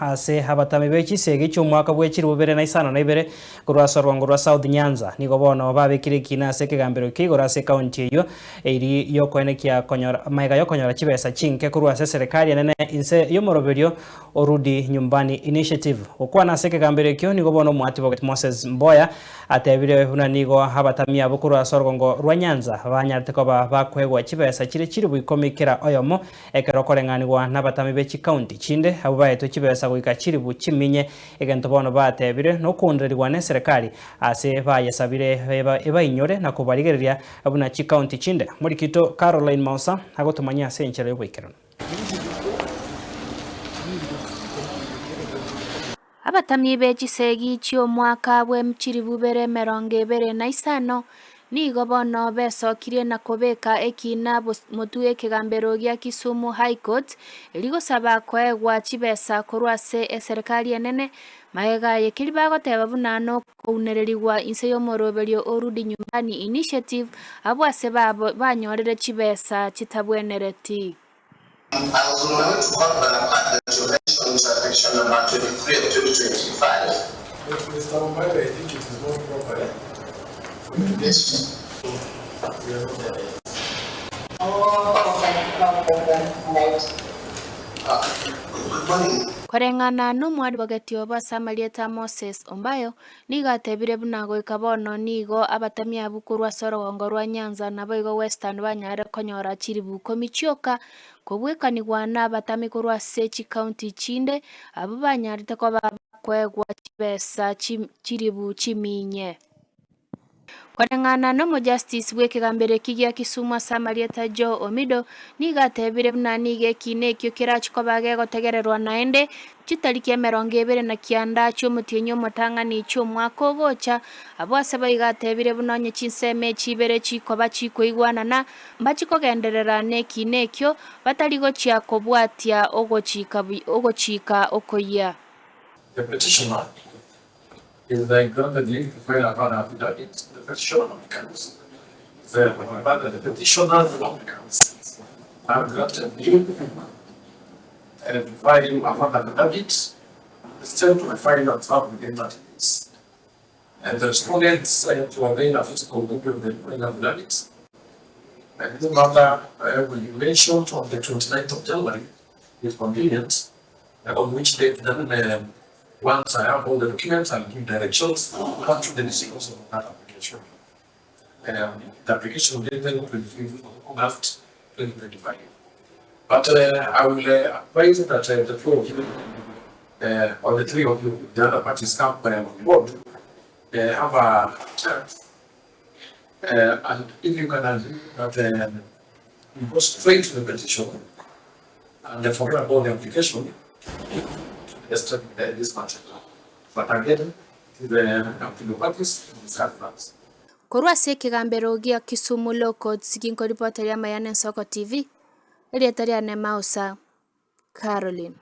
Ase abatami be chisegi chi'omwaka bwe chilifu bibere na isano na ibere korwa ase orwongo rwa South Nyanza nigo bono babekire ekiina ase ekegambero kia igoro ase ekaunti eyio eiri yokoenekia konyora magega yokonyora chibesa chinke korwa ase eserekari enene inse y'omoroberio o Rudi Nyumbani Initiative. Gokwana ase ekegambero ekio nigo bono omwatibogeti Moses Mboya atebire buna nigo abatami abwo korwa ase orwongo rwa Nyanza banyarete koba bakoegwa chibesa chire chilifu ikomi kera oyomo Ekero okoreng'anigwa nabatami be chikaunti chinde, abwo baetwe chibesa goika chilifu chiminye, egento bono batebire nokoondererigwa neserekari ase bayesabire ebainyore na kobarigereria buna chikaunti chinde. Morikito Caroline Mausa agotomanyia ase enchera y'oboikeranu. Abatami be chisegi chi'omwaka bw'chilifu bere 25 nigo bono besokirie na kobeka ekiina motwe ekegambero gia Kisumu High Court erio gosaba koegwa chibesa korwa ase eserekari enene magega aye keria bagoteba buna nokounererigwa inse y'omoroberio o Rudi Nyumbani Initiative abwo ase banyorire chibesa chitabwenereti. I was on my way to court but I've heard that you mentioned section number 23 of 2025. Mr. Omari, I think it is not proper, eh? For you to get Yes. we are not there yet. Oh, okay, no problem. Right. Good morning. Koreng'ana nomwadvocate obo ase amarieta a Moses Ombayo, nigo atebire buna goika bono nigo abatemi abwo korwa ase orogongo rwa Nyanza naboigo Western banyare konyora chilifu ikomi chioka kobwekanigwa nabatami korwa ase chikaunti chinde abwo banyarete koba bakoegwa chibesa chilifu chiminye. Koreng'ana n'Omojustice bw'ekegambero eki gia Kisumu ase amarieta Joe Omido, nigo atebire buna nigo ekiina ekio kerachi koba gegotegererwa naende chitariki 29 chi'omotienyi omotang'ani chi'omwaka ogocha. Abwo ase boigo atebire buna onye chinsemo echi ibere chikoba chikoigwanana, mbachi kogenderera nekiina ekio, batari gochia kobwatia ogochika ogochika okoyia. The petitioner is then granted leave to file a further affidavit. The petitioner applicants, the, the petitioners applicants are granted leave to file a further affidavit sent to the file and served within 30 days. And the respondents to avail a physical copy of the final affidavit. And this matter will be mentioned on the 29th of January, if convenient, on which date then once I have all the documents, I'll give directions to the decisions of that application. The application will be then 25th of August 2025. But I will advise that the two of you, or the three of you, the other parties come on board, have a chat, and if you can agree that you go straight to the petition and forget about the application, just this matter. But again, it is up to the parties to discuss that. Korwa ase ekegambero gia Kisumu Law Courts ginkoripoteria amaya n'Ensoko TV, erieta riane Mausa Caroline.